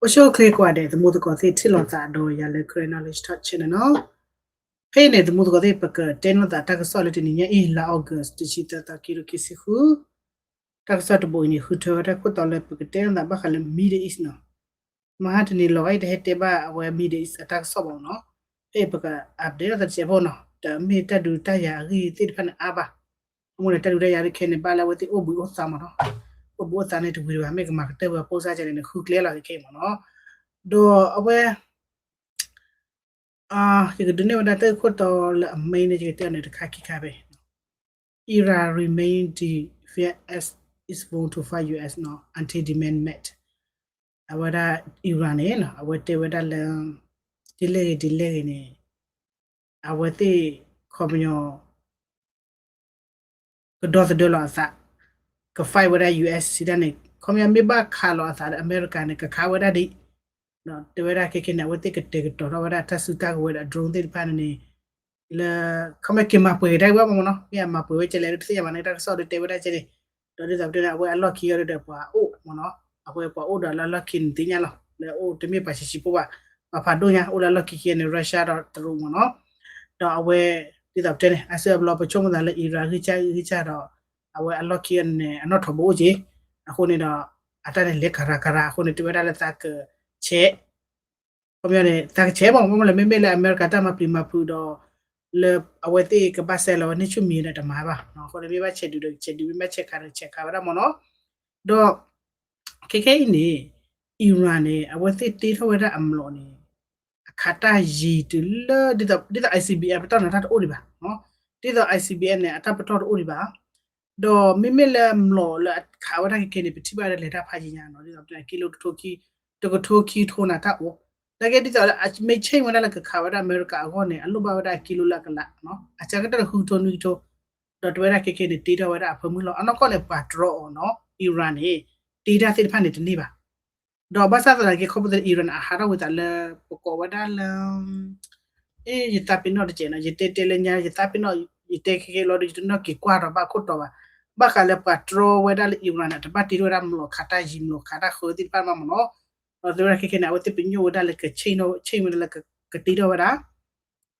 အိၣ်ဆူၣ်အိၣ်ချ့ကိးဂၤဒဲး သမူသကိးသ့ၣ်ထံၣ်လိာ်သးဒီးယၤလၢ Karen Knowledge Talk Channel နီၤ. ဖဲအံၤန့ၣ် သမူသကိးသ့ၣ် ပကတဲလိာ်သးတၢ်ကစီၣ်လၢတနံၤညါအံၤ လါ August တဆံသၢသီ ခံကထိခံဆံဃု. တၢ်ကစီၣ်တဘိအံၤန့ၣ် ဃုထၢဝဲတၢ်ခိၣ်တီလၢပကတဲလိာ်သးဘၣ်ဃးလၢ Middle East နီၤ. မဟါတနံၤလီၤဂာ်အံၤ တဟဲတဲဘၣ်အဝဲ Middle East အတၢ်ကစီၣ်ဘၣ်နီၤ. ဖဲအံၤပက update လိာ်သးတစဲးဖိနီၤ, တမ့ၢ်တၢ်ဒုးတၢ်ယၤအဂ့ၢ်သ့ၣ်တဖၣ်န့ၣ်အါဘၣ်. အမိၢ်န့ၣ် တၢ်ဒုးတၢ်ယၤတခဲန့ၣ် ဘၣ်လၢအဝဲသ့ၣ်အိၣ်ဘှံးအိၣ်သါမးနီၤ. အိၣ်ဘှံးအိၣ်သါန့ၣ်တဝံၤတဘၣ် မ့ၢ်ကမၤကတၢၢ်ဝဲအပိၢ်စၢ်ကဲန့ၣ် ဃုကျဲလီၤခဲအံၤမးနီၤ. ဒီးအဝဲ ယကဒုးနဲၣ်ဝဲဒၣ်တၢ်ဂ့ၢ်ခိၣ်တီလၢအ main န့ၣ် ယကတဲအီၤန့ၣ်တခါခံခါဖဲ Iran remain defiant as it vow to fight U S နီၤ until demand met. အဝဲဒၣ် Iran န့ၣ် အဝဲတဲဝဲဒၣ်လၢ ဒ်လဲၣ်ဂ့ၤဒ်လဲၣ်ဂ့ၤန့ၣ် အဝဲသ့ၣ် ခီပညီ ကဒီသဒၢလီၤအသး က fight ဝဲဒၣ် U S စံးဒၣ်န့ၣ် ခီပညီမ့ၢ်ဘၣ်ခးလီၤအသးဒီး အမဲရကၤန့ၣ် ကခးဝဲဒၣ်ဒံး. ဒီးတဲဝဲဒၣ်ခဲခဲန့ၣ် အဝဲသ့ၣ်ကတဲာ်ကတီၤထီၣ်ဝဲဒၣ်တၢ်စုတၢ်ကဝဲၤဒီး drone သ့ၣ်တဖၣ်န့ၣ်န့ၣ် လၢ ခီပညီက့ၤမၤပှဲၤကဒါဝဲမးနီၤ, မ့ၢ်အမၤပှဲၤဝဲကဲလဲၣ်တသ့ၣ်ညါဘၣ်န့ၣ် တၢ်ကစီၣ်ဒီးတဲဝဲဒၣ်ကဲန့ၣ်. ဒီးဒ်သိးပတဲန့ၣ် အဝဲအလီၢ်ခံအီၤဒီးပှၤအိၣ်မးနီၤ, အဝဲပှၤအိၣ်ဒီးလၢအလီၢ်ခံန့ၣ်သ့ၣ်ညါလီၤ လၢအိၣ်တမ့ၢ်ပှၤဆံးဆံးဖိဘၣ်, ပှၤဖးဒိၣ်ညါ အိၣ်လၢအလီၢ်ခံခံန့ၣ် Russia ဒီးတရူးမးနီၤ. ဒီးအဝဲ ဒ်သိးပတဲန့ၣ် အါစုအါဘျီပဆိကမိၣ်သးလၢ Iran ဂံၢ်စၢ်ဂံၢ်စၢ်ဒီး အဝဲအလီၢ်ခံန့ၣ် အနီၣ်ထိးဘိအိၣ်က့ၤ, အဃိန့ၣ်ဒီး အတၢ်န့ၣ်လဲၤကရၤကရၤအဃိန့ၣ် တဲဝဲဒၣ်လၢသးကဆဲး ခီပညီန့ၣ် သးကဆဲးမး မ့မ့ၢ်လၢ မ့မ့ၢ်လၢအမဲရကၤတၢ်မၤပျံၤမၤဖုးဒီး လၢအဝဲသ့ၣ်ကဘၣ်ဆဲးလီၤဝဲန့ၢ်ဆူၣ်မံၤဒီးတမၤဘၣ်, အဃိန့ၣ်မ့ၢ်ဘၣ်ဆဲးဒုးဒီးကဆဲးဒုး မ့ၢ်ဘၣ်ဆဲးခးဒီးဆဲးခးဝဲဒၣ်မးနီၤ. ဒီး ခဲခဲအံၤန့ၣ် Iran န့ၣ် အဝဲသ့ၣ်တ့ထီၣ်ဝဲဒၣ်အမျိာ်န့ၣ် အခးတၢ်ယံၤတုၤလၢ ဒ်သိး ဒ်သိး I C B M အတၢ်ပတီၢ်တအိၣ်ဒံးဘၣ်, ဒ်သိး I C B M န့ၣ် အတၢ်ပတီၢ်တအိၣ်ဒံးဘၣ်. ဒီးမ့မ့ၢ်လၢမျိာ်လၢအခးဝဲဒၣ်ခဲခဲန့ၣ် ပထံၣ်ဘၣ်လၢလဲၤတၢ်ဖးယံၤညါနီၤ, ဒ်သိးပတဲကံလိတထိခံ တကထိခံထိနၤတၢ်အိၣ်, နာ်က့ဒ်သိးလၢအမ့ၢ် change ဝဲဒၣ်လၢကခးဝဲဒၣ်အမဲရကၤအဂီၢ်န့ၣ် အလိၣ်ဘၣ်ဝဲဒၣ်ကံလိလၢအကလး, အစှၤကတၢၢ်တဃုထိနွံကထိ. ဒီးတဲဝဲဒၣ်ခဲခဲန့ၣ် တ့ထီၣ်ဝဲဒၣ်အဖၢမုၢ်လီၤ. အနီၢ်ကီၢ်န့ၣ် ပှၤတြီအီၤနီၤ, Iran န့ၣ် တ့တၢ်သ့ၣ်တဖၣ်န့ၣ်တန့ၢ်ဘၣ်. ဒီးဘၣ်ဆၣ်သနာ်က့ ခီဖျိလၢ Iran န့ၣ် အဟးထီၣ်ဝံၤသးလၢ ပကိးဝဲဒၣ်လၢ အ့ ယသးပ့ၤနီၣ်တကဲးနီၤ, ယတဲတဲလၢညါ ယသးပ့ၤနီၣ် ယတဲခဲခဲလီၤဒီး ယတနီၣ်က့ၤကွၢ်ဒီးဘၣ်ခိၣ်တီဘၣ်. ဘၣ်ဃးလၢပှၤတြီဝဲဒၣ်လၢ Iran န့ၣ် တဘၣ်တ့ထီၣ်ဝဲဒၣ်မျိာ်ခးတၢ်ယံၤ မျိာ်ခးတၢ်ဃၢသ့ၣ်တဖၣ်မးမးနီၤ. ဒီးတဲဝဲဒၣ်ခဲခဲန့ၣ် အဝဲသ့ၣ်ပညိၣ်ဝဲဒၣ်လၢက change ဝဲဒၣ်လၢကတ့ထီၣ်ဝဲဒၣ်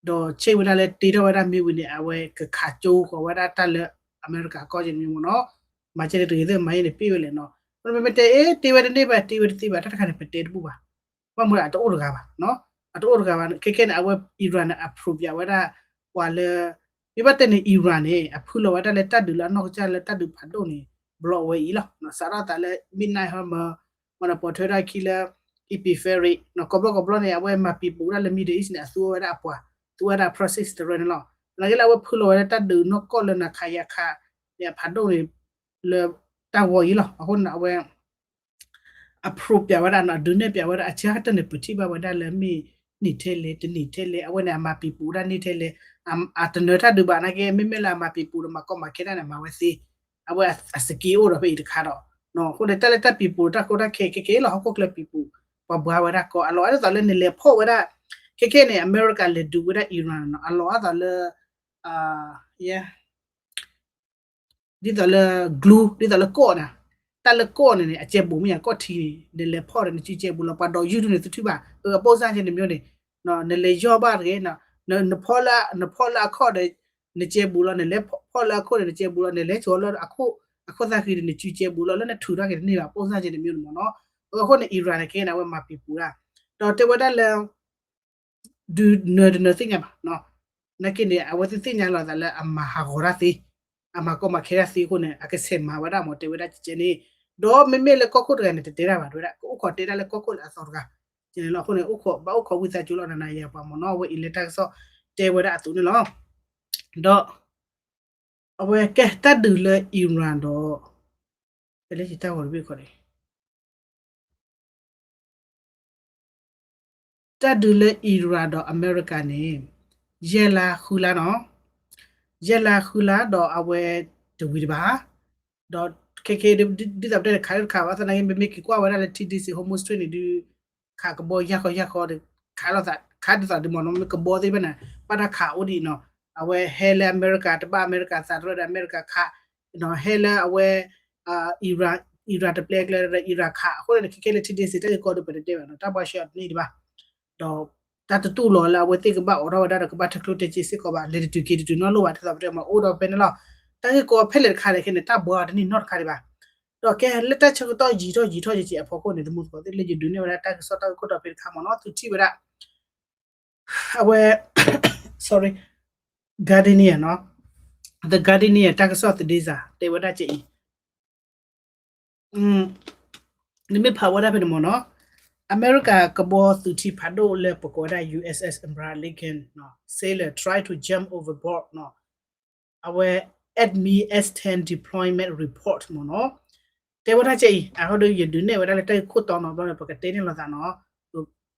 ဒီး change ဝဲဒၣ်လၢတ့ထီၣ်ဝဲဒၣ်မ့ၢ်ဝံၤန့ၣ် အဝဲကခးကၠိဃီၤဝဲဒၣ်တၢ်လၢအမဲရကၤကီၢ်ကဲန့ၣ်မးနီၤ. မၤကဲန့ၣ်တဂ့ၤသ့ၣ်မၤယဲန့ၣ်ပ့ၢ်ဝဲလဲၣ်နီၤ. ပမ့ၢ်တဲအ့ တ့ဝဲတန့ၢ်ဘၣ် တ့ဝဲတသ့ဘၣ် တၢ်တခါန့ၣ် ပတဲတဘူၣ်ဘၣ်. ဘၣ်မနုၤအတအိၣ်တဂၤဘၣ်, အတအိၣ်တဂၤဘၣ်. ခဲခဲန့ၣ် အဝဲ Iran န့ၣ် အ prove ပၠးဝဲဒၣ် ပှၤလၢ မ့ၢ်ဘၣ်တဲန့ၣ် Iran န့ၣ် အဖုလီၤဝဲဒၣ်လၢတၢ်ဒုးလၢအနီၢ်ကစၢ်လၢတၢ်ဒုးဖးဒိၣ်န့ၣ် ဘျီဝဲအံၤလီၤ. စးထီၣ်သးလၢ midnight ဟီမး မ့ၢ်နပိာ်ထွဲဒၣ်ခံလၢ Epiphany နီၤ, ကိးဘျီကိးဘျီန့ၣ် အဝဲမၤပံၤပူၤဒၣ်လၢ Middle East န့ၣ် အသူဝဲဒၣ်အပှၤ, သူဝဲဒၣ် proxy တရၢန့ၣ်လီၤ. သနာ်က့လၢအဝဲဖုလီၤဝဲဒၣ်တၢ်ဒုးနီၢ်ကီၢ်လၢနၤခးယၤခးန့ၣ် အဖးဒိၣ်န့ၣ် လၢတၢ်ဂီၤအံၤလီၤ. အဃိန့ၣ် အဝဲ အ prove ပၠးဝဲဒၣ်နီၤ, အဒုးနဲၣ်ပၠးဝဲဒၣ် အစှၤကတၢၢ်န့ၣ် ပထံၣ်ဘၣ်ဝဲဒၣ်လၢမ့ၢ်နံၣ်ထဲလဲၣ် တနံၣ်ထဲလဲၣ်, အဝဲန့ၣ် အမၤပံၤပူၤဒၣ်န့ၣ်ထဲလဲၣ်, အတနၢၤတၢ်ဒုးဘၣ်နာ်က့ မ့မ့ၢ်လၢအမၤပံၤပူၤဒီးမၤကီမၤခဲဒၣ်န့ၣ် မၤဝဲသ့, အဝဲအ skill အိၣ်ဒီးဖဲအံၤတခါဒီး အဃိန့ၣ် တၢ်လၢတၢ်ပံၤပူၤတၢ်ကီတၢ်ခဲခဲက့လီၤ ဟီၣ်ခိၣ်ချၢပံၤပူၤ ပှၤဘှါဝဲဒၣ်ကီ အလီၤအါဒ်သိးလၢနလဲၤဖီၣ်ဝဲဒၣ် ခဲခဲန့ၣ် အမဲရကၤလဲၤဒုးဝဲဒၣ် Iran နီၤ, အလီၤအါဒ်သိးလၢ ယဲ ဒ်သိးလၢ glue ဒ်သိးလၢကီၢ်န့ၣ်, တၢ်လၢကီၢ်န့ၣ်န့ၣ် အကဲဘူးမ့ၢ်ယါ ကီၢ်ထံန့ၣ် နလဲၤဖီၣ်ဒီးနစုကဲဘူးလီၤ, ပှၤဒိးယုၢ်ဒုန့ၣ်သုထုဘၣ်, အပိၢ်စၢ်ကဲန့ၣ်မ့ၢ်န့ၣ် နလဲၤယီၢ်ဘၣ်တဂ့ၤ, နဖီၣ်လၢအခီၣ်ဒီး နကဲဘူးလီၤ, နလဲၤဖီၣ်လၢအခိၣ်န့ၣ် နကဲဘူးလီၤ, နလဲၤဆိလၢအခိၣ်သၣ်ဃံဒီး နစုကဲဘူးလီၤ, လၢနထုးထီၣ်က့ၤတန့ၢ်ဘၣ်, အပိၢ်စၢ်ကဲန့ၣ်မ့ၢ်န့ၣ်မ့ၢ်နီၤ. အဃိန့ၣ် Iran န့ၣ် ခဲခဲန့ၣ် အဝဲမၤပံၤပူၤဒၣ်, ဒီးတဲဝဲဒၣ်လၢ ဒုးနၢၤတနၢၤသ့ၣ်ညါဘၣ်, နာ်က့န့ၣ် အဝဲသ့ၣ်သ့ၣ်ညါလီၤသးလၢအမၤဟးဂီၤတၢ်သ့, အမၤကီမၤခဲတၢ်သ့အဃိန့ၣ် အကဆဲးမၤဝဲဒၣ်မ့ၢ်တဲဝဲဒၣ်ကဲန့ၣ်, ဒီးမ့မ့ၢ်လၢကီၢ်ခိၣ်တဂၤန့ၣ် တတဲတၢ်ဘၣ် တဲဝဲဒၣ် ကအိၣ်ခိးတဲတၢ်လၢကီၢ်ခိၣ်လၢအသီတဂၤ, ကဲန့ၣ်လီၤ. အဃိန့ၣ် အိၣ်ခိးဘၣ်အိၣ်ခိးဝံသးစူၤလီၤ နၤနၤယၤပှၤမ့ၢ်နီၤ, အဝဲအံၤလၢတၢ်ကစီၣ်တဲဝဲဒၣ်အသိးန့ၣ်လီၤ. ဒီး အဝဲကဲတၢ်ဒုးလၢ Iran ဒီး ဖဲလၢယတၢ်ဂီၤတဘ့ၣ်ခီန့ၣ် တၢ်ဒုးလၢ Iran ဒီးအမဲရကၤန့ၣ် ယဲၢ်လါဃုလါနီၤ, ယဲၢ်လါဃုလါဒီးအဝဲတဝံၤတဘၣ်, ဒီးခဲခဲဒ်သိးပတဲန့ၣ် ခးတခးဘၣ်သနာ်က့ မ့မ့ၢ်က့ၤကွၢ်ဝဲဒၣ်လၢ ထံဒ့စ့ Hormuz Strait န့ၣ်ဒုး ခးကဘီယၢ်ဃီယၢ်ဃီဒီး ခးလိာ်သး ခးဒ်သိးဒ်မ့ၢ်နီၤ မ့ၢ်ကဘီသ့ၣ်ဖဲန့ၣ် ဘၣ်တၢ်ခးအိၣ်ဒ်အံၤနီၤ, အဝဲဟဲလၢအမဲရကၤ တဘၣ်အမဲရကၤသးတရၢဒီးအမဲရကၤခး, ဟဲလၢအဝဲ Iran Iran တပျဲကျဲဒီး Iran ခး အဃိန့ၣ် ခဲခဲလၢာ် ထံဒ့စ့ၢ် တၢ်ဂ့ၢ်ကီဒုး ပတတဲဘၣ်နီၤ တၢ်ဘှါရှဲအီၤတန့ၢ်ဒံးဘၣ် ဒီးတၢ်တတူၢ်လိာ်လၢအဝဲသ့ၣ်ကဘၣ်အိးထီၣ်ဝဲဒၣ်ဒီးကဘၣ်ထၢကျိၣ်တဲစ့စ့ၢ်ကီးဘၣ် လဲၤတတုၤက့ၤတတုၤနီတလိၣ်ဘၣ် ဒ်သိးပတဲမၤအိၣ်ဒီးဖဲန့ၣ်လီၤ. တၢ်ဂ့ၢ်ကီဖဲလဲၣ်တခါန့ၣ်ခဲန့ၣ် တၢ်ဘှါအီၤတန့ၢ်နီတခါဒံးဘၣ်. ဒီးကဲလၢတၢ်ဆၢကတီၢ်ယံာ်ထီၣ်ယံာ်ထီၣ်ယံာ်အဖီခိၣ်န့ၣ် တမူသကိးသ့ၣ်လၢယဒုးနဲၣ်ဝဲဒၣ်တၢ်ကစီၣ်တၢ်ဂ့ၢ်ခိၣ်တီဖဲတခါမ့ၢ်နီၤ သုထံၣ်ဝဲဒၣ် အဝဲ sorry Guardian နီၤ The Guardian တၢ်ကစီၣ်သဒ့စး တဲဝဲဒၣ်ကဲအံၤ နမ့ၢ်ဖးဝဲဒၣ်ဖဲန့ၣ်မ့ၢ်နီၤ အမဲရကၤကဘီသုးထံဖးဒိၣ်လၢပကိးဝဲဒၣ် USS Abraham Lincoln sailor try to jump overboard နီၤ အဝဲ Admiral S ten deployment report မ့ၢ်နီၤ တဲဝဲဒၣ်ကဲအံၤ အဃိဒီးယဒုးနဲၣ်ဝဲဒၣ်လၢတၢ်ဂ့ၢ်ခိၣ်တီနီၤဘျီန့ၣ် ပကတဲန့ၢ်လိာ်သးနီၤ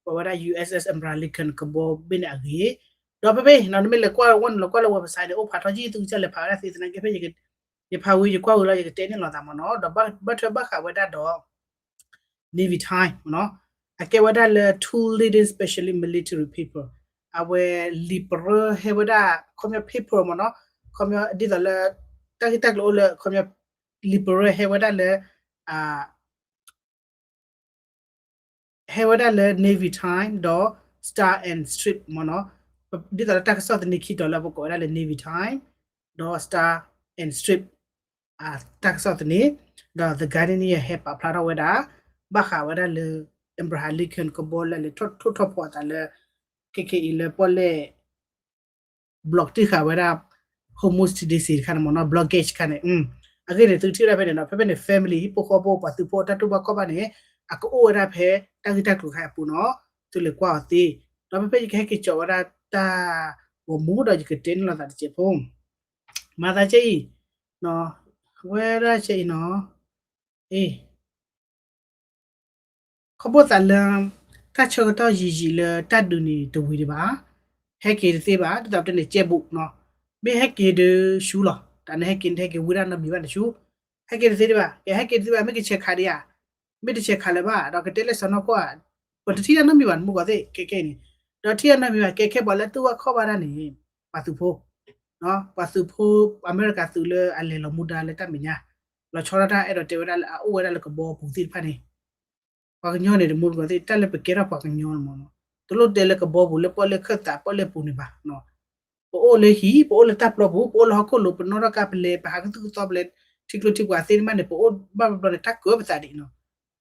ပဝဲဒၣ် USS Abraham Lincoln ကဘီဘ့ၣ်န့ၣ်အဂ့ၢ် ဒီးဖဲဖဲနီၤ နမ့ၢ်လဲၤကွၢ်ဝဲန့ၣ် လဲၤကွၢ်လၢ website န့ၣ် အိၣ်ဖးထီၣ်ကံသုကစၢ်လဲၤဖးဝဲဒၣ်သ့သနာ်က့ဖဲ ယဖးဝံၤယကွၢ်ဝံၤလီၤ ယကတဲန့ၢ်လိာ်သးမ့ၢ်နီၤ ဒီးဘၣ်ထွဲဘၣ်ဃးဝဲဒၣ်ဒီး Navy Time မ့ၢ်နီၤ အကဲဝဲဒၣ်လၢ two leading specialist military people အဝဲလံာ်ပရၢဟဲဝဲဒၣ် ခီပညီ paper မ့ၢ်နီၤ ခီပညီဒ်သိးလၢ တၢ်ဂ့ၢ်တၢ်ကျိၤအိၣ်လၢ ခီပညီ လံာ်ပရၢဟဲဝဲဒၣ်လၢ ဟဲဝဲဒၣ်လၢ Navy Time ဒီး Star and Strip မ့ၢ်နီၤ ဒ်သိးလၢတၢ်ကစီၣ်သန့ခံတီၤလၢပကိးဝဲဒၣ်လၢ Navy Time ဒီး Star and Strip တၢ်ကစီၣ်သန့ ဒီး The Guardian ဟဲပာ်ဖျါထီၣ်ဝဲဒၣ် ဘၣ်ဃးဝဲဒၣ်လၢ Abraham Lincoln ကဘီလၢလဲၤထီၣ်ထိၣ်ထီၣ်ဖီအသးလၢ ခဲခဲအံၤလၢပီၣ်လဲၣ် block တံၢ်ဃာ်ဝဲဒၣ် Hormuz ထံဒ့စ့ၢ်တခါန့ၣ်မ့ၢ်နီၤ blockage တခါန့ၣ် အဂ့ၢ်န့ၣ် သုထံၣ်ဝဲဒၣ်ဖဲန့ၣ်နီၤ ဖဲဖဲန့ၣ် family ဟံၣ်ဖိဃီဖိပှၤသုးဖိတၢ်တူၢ်ဘၣ်ခီၣ်ဘၣ်န့ၣ် အကအိၣ်ဝဲဒၣ်ဖဲတၢ်ဂ့ၢ်တၢ်ကျိၤခါအပူၤနီၤ သုလဲၤကွၢ်အီၤသ့ ဒီးဖဲဖဲယကဟဲက့ၤကၠီးဝဲဒၣ်တၢ်ဂီၤမူဒီးယကတဲန့ၢ်လိာ်သးတစဲးဖိ မၤသးကဲအံၤ ဝဲဒၣ်ကဲအံၤနီၤ အ့ ခီဖျိသးလၢ တၢ်ဆၢကတီၢ်ယံာ်ယံာ်လၢတၢ်ဒုးန့ၣ်တဝံၤဒံးဘၣ်, ဟဲက့ၤတသ့ဘၣ် ဒ်သိးပတဲန့ၣ် ကဲဘူးနီၤ, မ့ၢ်ဟဲက့ၤဒီးဆူလီၤ, တၢ်န့ၣ်ဟဲက့ၤန့ၣ် ဟဲက့ၤဝံဒၣ်နီတမံၤဘၣ်န့ၣ်ဆူ, ဟဲက့ၤတသ့ဒံးဘၣ်, ကဲဟဲက့ၤတသ့ဘၣ် မ့ၢ်ကဆဲးခးဒံးဧါ, မ့ၢ်တဆဲးခးလၢၤဘၣ် ဒီးကတဲလၢစီၤနီၢ်ကီၢ်ဧါ, ပတထံၣ်တၢ်နီတမံၤဘၣ် နမူကီၢ်သ့ၣ် ခဲခဲအံၤန့ၣ်, ဒီးထံၣ်တၢ်နီတမံၤဘၣ် ကဲခဲပှၤလၢတူၢ်ဘၣ်ခီၣ်ဘၣ်တၢ်န့ၣ် ပှၤသုးဖိ ပှၤသုးဖိ အမဲရကၤသုးလၢအလဲၤလီၤမူဒါလၢတၢ်မဲာ်ညါ, လီၤဆီဒၣ်တၢ်အဲၣ်ဒိးတဲဝဲဒၣ်လၢအအိၣ်ဝဲဒၣ်လၢကဘီပူၤသ့ၣ်တဖၣ်န့ၣ်, ပှၤကညီန့ၣ် တမူတကိးသ့ၣ် တၢ်လၢပကဲထီၣ်ပှၤကညီန့ၣ်မ့ၢ်နီၤ, တလိၣ်တဲလၢကဘီပူၤလၢပီၣ်လဲၣ်ခၢၣ်သးပီၣ်လဲၣ်ပူၤန့ၣ်ဘၣ်, ပအိၣ်လၢဟံၣ် ပအိၣ်လၢတၢ်ပျီပူၤ ပအိၣ်လၢဟီၣ်ခိၣ်လိၤ ပနီၣ်ထီၣ်ကါ ပလဲၤ ပဟးကသူၣ်ကသီ ပလဲၤထံကျိထံကွာ်သ့ၣ်တဖၣ်န့ၣ် ပအိၣ်ဘၣ်ဘျီဘျီန့ၣ် တၢ်ကၢပသးဒံးနီၤ,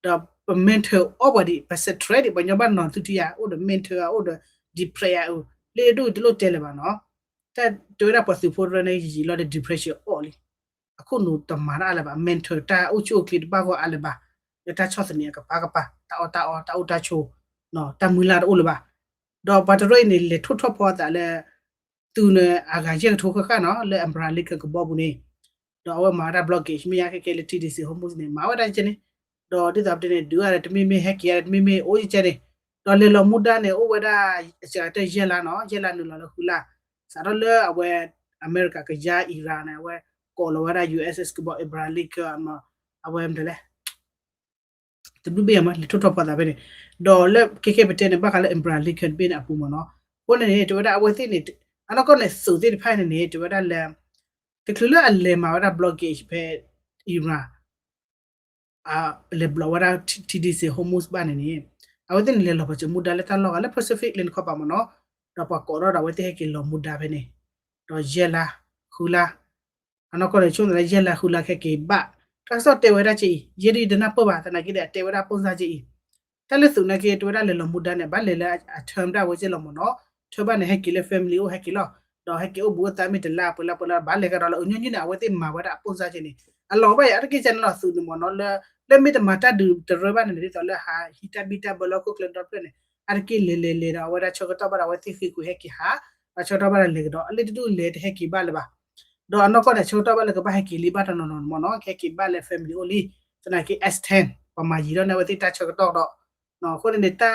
ဒီးပ mentor အီၣ်ပှၤဒံး ပ stress ဒံး ပှၤညီဘၣ်နီၤသုထံယၤ အိၣ်ဒီး mentor အိၣ်ဒီး depression အိၣ် လၢဒိၣ်တလိၣ်တဲလၢၤဘၣ်နီၤ, တၢ်တဲဝဲဒၣ်ပှၤသုးဖိတရၢန့ၣ် ယံာ်လီၤဒီး depression အီၣ်လံ အခိၣ်နူာ်တမၤတၢ်အါလၢၤဘၣ် mentor တၢ်အိၣ်ဆူၣ်အိၣ်ချ့တဘၣ်ဂီၢ်အါလၢၤဘၣ်, လၢတၢ်ဆီၣ်သနံးအကပၤကပၤ တၢ်အီၣ်တၢ်အီ တၢ်အိၣ်တၢ်ဆိး တၢ်မုၢ်လၢ်တအိၣ်လၢၤဘၣ်, ဒီးပှၤတရၢအံၤန့ၣ် လဲၤထိၣ်ထီၣ်ဖီအသးလၢ သုးန့ၣ်အဂၤယဲၢ်ကထိဃၣ်ဃၣ်နီၤ လၢ Abraham Lincoln ကဘီပူၤန့ၣ်, ဒီးအဝဲမၤဝဲဒၣ် blockade မ့ၢ်ညါခဲကဲလၢထံဒ့စ့ Hormuz န့ၣ် မၤဝဲဒၣ်ကဲန့ၣ်, ဒီးဒ်သိးပတဲန့ၣ် ဒုးဂၤဒီးတမ့ၢ်မ့ၢ်ဟဲက့ၤဂၤဒီးတမ့ၢ်မ့ၢ်အိၣ်ကဲန့ၣ်, ဒီးလဲၤလီၤမူဒါန့ၣ် အိၣ်ဝဲဒၣ် အစှၤတၢၢ်ယဲၢ်လါနီၤ ယဲၢ်လါနုာ်လီၤလၢဃုလါ, စးထီၣ်လၢအဝဲ အမဲရကၤကယါ Iran န့ၣ် အဝဲကိးလီၤဝဲဒၣ် USS ကဘီ Abraham Lincoln အဝဲမတၤလဲၣ် တဘျုးဘ့ၣ်မး လဲၤထိၣ်ထီၣ်ဖီသးဖဲန့ၣ်, ဒီးလၢခဲခဲပတဲန့ၣ် ဘၣ်ဃးလၢ Abraham Lincoln ဘ့ၣ်န့ၣ်အပူၤမ့ၢ်နီၤ, အဃိန့ၣ်န့ၣ် တဲဝဲဒၣ်အဝဲသ့ၣ်န့ၣ် အနီၢ်ကီၢ်န့ၣ် သုးသ့ၣ်တဖၣ်န့ၣ်န့ၣ် တဲဝဲဒၣ်လၢ တချုးလၢအလဲၤမၤဝဲဒၣ် blockade ဖဲ Iran လဲၤ block ဝဲဒၣ် ထံဒ့စ့ Hormuz ဘၣ်န့ၣ်န့ၣ်, အဝဲသ့ၣ်န့ၣ် လဲၤလီၤပာ်စၢၤမူဒါလၢတၢ်လီၢ်ဂၤလၢ Pacific လၢနခီပၤမ့ၢ်နီၤ, ဒီးပှၤကိးထီၣ်ဒီးအဝဲသ့ၣ်ဟဲက့ၤလီၤမူဒါဖဲန့ၣ်, ဒီးယဲၢ်လါ ဃုလါ အနီၢ်ကီၢ်န့ၣ် ဆိကမိၣ်သးလၢယဲၢ်လါဃုလါခဲက့ၤဘၣ်, တၢ်ကစီၣ်တဲဝဲဒၣ်ကဲအံၤ ယဲဒၣ်ယတနၢ်ပၢၢ်ဘၣ် သနာ်က့ဒီး အတဲဝဲဒၣ် ပုံစံ ကဲအံၤ, တၢ်လၢသုးနာ်က့ တဲဝဲဒၣ်လဲၤလီၤမူဒါန့ၣ် ဘၣ်လဲၤလၢအ term ဒၣ်ဝဲကဲလီၤမ့ၢ်နီၤ, term ဘၣ်န့ၣ် ဟဲက့ၤလၢ family အိၣ်ဟဲက့ၤလီၤ, ဒီးဟဲက့ၤအိၣ်ဘူးအိၣ်သးမ့ၢ်တလါပှဲၤလါပှဲၤလါ ဘၣ်လဲၤကဒီးလၢအညီနုၢ်န့ၣ် အဝဲသ့ၣ်မၤဝဲဒၣ်အ ပုံစံ ကဲန့ၣ်, အလီၢ်ဘၣ်ယၤ အါတက့ၢ်ကဲန့ၣ်လီၤ သုးန့ၣ်မ့ၢ်နီၤ လၢ လၢမ့ၢ်တမၤတၢ်ဒုးတရၢဘၣ်န့ၣ် ဒ်သိးလၢဟးဟံးတၢ်ဘံၣ်တၢ်ဘၢလၢဟီၣ်ခိၣ်ချၢဒီဖျၢၣ်န့ၣ် အါတက့ၢ်လဲၤလဲၤလဲၤဒီး အဝဲဒၣ်ဆၢကတီၢ်ဘၣ်ဒီး အဝဲသ့ၣ်ဃ့ၢ်ကွံာ်ဟဲက့ၤဟး, ဒီးဆၢကတီၢ်ဘၣ်ဒီးလဲၤကဒီး အလၢတဒူၣ်လဲၤတဟဲက့ၤဘၣ်လၢၤဘၣ်, ဒီးအနီၢ်ကီၢ်န့ၣ် ဆၢကတီၢ်ဘၣ်လၢကဘၣ်ဟဲက့ၤလံဘၣ်တနီၤနီၤမ့ၢ်နီၤ ကဟဲက့ၤဘၣ်လၢ family အိၣ်လံ, သနာ်က့ S ten ပှၤမၤယံၤထီၣ်န့ၢ်အဝဲသ့ၣ်တၢ်ဆၢကတီၢ်ဒီး, အဃိန့ၣ်န့ၣ် တၢ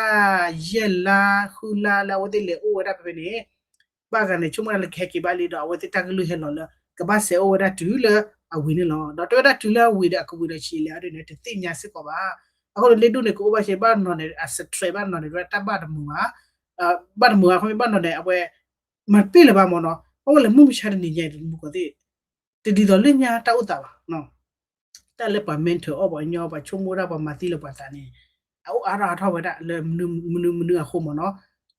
်ယဲၢ်လါဃုလါလၢအဝဲသ့ၣ်လဲၤအိၣ်ဝဲဒၣ်ဖဲဖဲန့ၣ် ဘၣ်ဂၤန့ၣ် ဆိကမိၣ်ဒၣ်လၢကဟဲက့ၤဘၣ်လံဒီး အဝဲသ့ၣ်တၢ်ကလုၢ်ဟဲလီၤလၢ ကဘၣ်စဲးအိၣ်ဝဲဒၣ်တုၤလၢအဝံၤန့ၣ်လီၤ. ဒီးတဲဝဲဒၣ်တုၤလၢအဝံၤဒီးအကဝံၤဒီးဆံးလဲၣ်အဒ်န့ၣ် တသ့ၣ်ညါစ့ၢ်ကီးဘၣ်. အဃိန့ၣ် လ့ဒူၣ်န့ၣ် ကအိၣ်ဘၣ်ဆၣ်ဘၣ်နီၤန့ၣ် အ stress ဘၣ်နီၤန့ၣ် တၢ်ဘၣ်တမုာ်ဘၣ်, ဘၣ်တမုာ်ဘၣ် ခီမ့ၢ်ဘၣ်နီၤန့ၣ် အဝဲ မၤတပ့ၢ်လၢၤဘၣ်မ့ၢ်နီၤ အဝဲလဲၤမုၢ်မဆါတနံၤညါအံၤတမူကီၢ်သ့ၣ် တဒ်သိးလၢညါတၢ်အိၣ်သးဘၣ် တၢ်လၢပှၤ mentor အီၣ်ပှၤညီ ပှၤဆိကမိၣ်ဒၣ် ပှၤမၤသံလၢပှၤသးန့ၣ် အအိၣ်အါထီၣ်အါထီၣ်ဝဲဒၣ်လၢမနုၤမနုၤအဃိမ့ၢ်နီၤ.